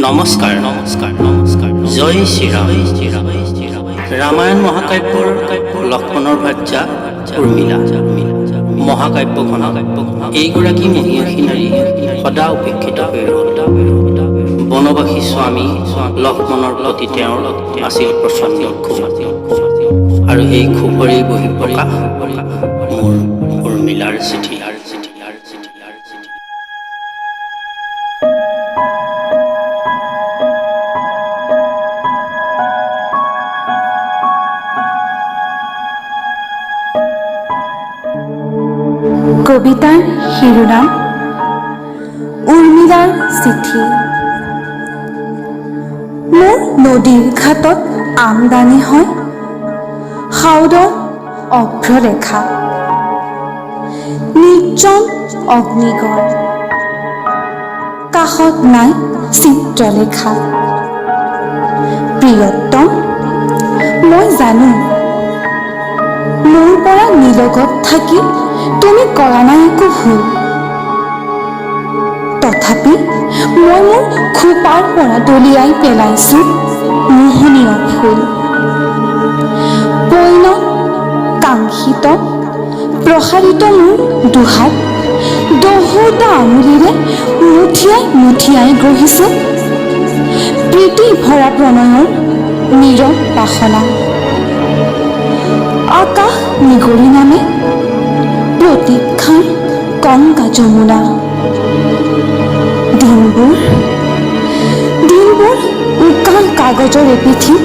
নমস্কাৰ, নমস্কাৰ, নমস্কাৰ। জয় শ্ৰীৰাম, শ্ৰীৰাম, শ্ৰীৰাম। ৰামায়ণ মহাকাব্যৰ লক্ষ্মণৰ ভাৰ্যা উৰ্মিলা। মহাকাব্যখনত এইগৰাকী মহিয়সী নাৰী সদা উপেক্ষিত হৈ ৰ'ল। বনবাসী স্বামী লক্ষ্মণৰ প্ৰতি তেওঁৰ আছিল প্ৰচণ্ড ক্ষোভ আৰু সেই ক্ষোভৰেই বহিঃপ্ৰকাশ মোৰ উৰ্মিলাৰ চিঠি। চিঠি, চিঠি, চিঠি। কবিতাৰ শিৰোনাম উৰ্মিলাৰ চিঠি। মোৰ নদীৰ ঘাটত আমদানি হয় সাউদৰ অভ্ৰলেখা, নিৰ্জন অগ্নিগড়, কাষত নাই চিত্ৰলেখা। প্ৰিয়তম, মই জানো মোৰ পৰা নিলগত থাকি তুমি কৰা নাই একো ভুল। তথাপি মই মোৰ খোপাৰ পৰা দলিয়াই পেলাইছো মোহনীয় ফুল। পৈণত, কাংক্ষিত, প্ৰসাৰিত মোৰ দুহাত দহোটা আঙুলিৰে মুঠিয়াই মুঠিয়াই গঢ়িছো প্ৰীতি ভৰা প্ৰণয়ৰ নীৰৱ বাসনা। আকাশ নিগৰি নামে প্ৰতীক্ষাৰ গংগা যমুনা। দিনবোৰ, দিনবোৰ উকা কাগজৰ এপিঠিত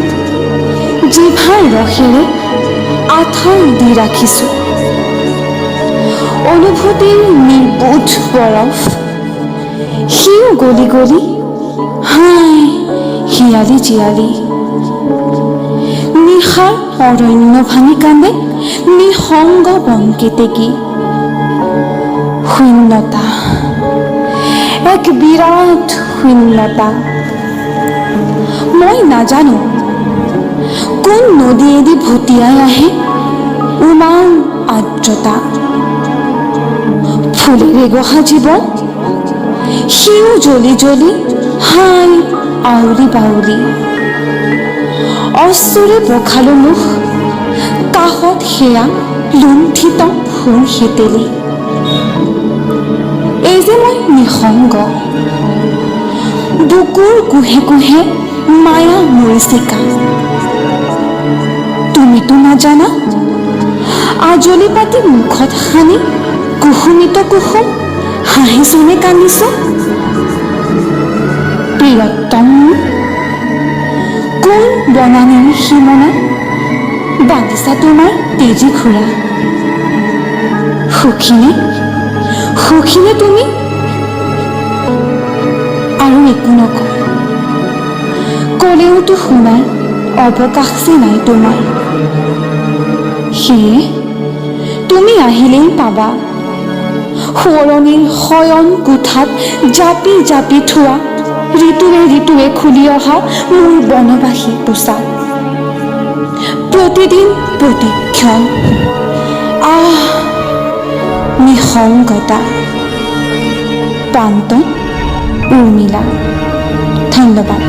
জিভাৰ ৰসেৰে আঠাল দি ৰাখিছো। অনুভূতিৰ নিৰ্বোধ বৰফ সিও গলি গলি হাই হিয়ালি জিয়ালি। নিশাৰ অৰণ্য ভাঙি কান্দে নিসংগ বনকেতেকী। শূন্যতা, এক বিৰাট শূন্যতা। মই নাজানো কোন নদীয়েদি ভটিয়াই আহে উমাল আৰ্দ্ৰতা। ফুলেৰে গঢ়া জীৱন সিও জ্বলি জ্বলি হাই আউলি বাউলি। অশ্ৰুৰে পখালো মুখ, কাষত সেয়া লুণ্ঠিত সোণ শেতেলী। এই যে মই নিসংগ, বুকুৰ কোঁহে কোঁহে মায়া মৰিচিকা। তুমিতো নাজানা আজলি পাতি মুখত সানি কুসুমিত কুসুম হাঁহিছোনে কান্দিছো। প্ৰিয়তম মোৰ, কোন বনানিৰ সীমনা বান্ধিছা তোমাৰ তেজী ঘোঁৰা? সুখীনে, সুখীনে তুমি? আৰু একো নকওঁ, ক'লেওতো শুনাৰ অৱকাশ যে নাই তোমাৰ। সেয়ে তুমি আহিলেই পাবা সোঁৱৰণিৰ শয়ন কোঠাত জাপি জাপি থোৱা ঋতুৱে ঋতুৱে খুলি অহা মোৰ বনবাসী পোছাক। প্ৰতিদিন প্ৰতিক্ষণ, আহ, নিসংগতা। প্ৰান্তত উৰ্মিলা। ধন্যবাদ।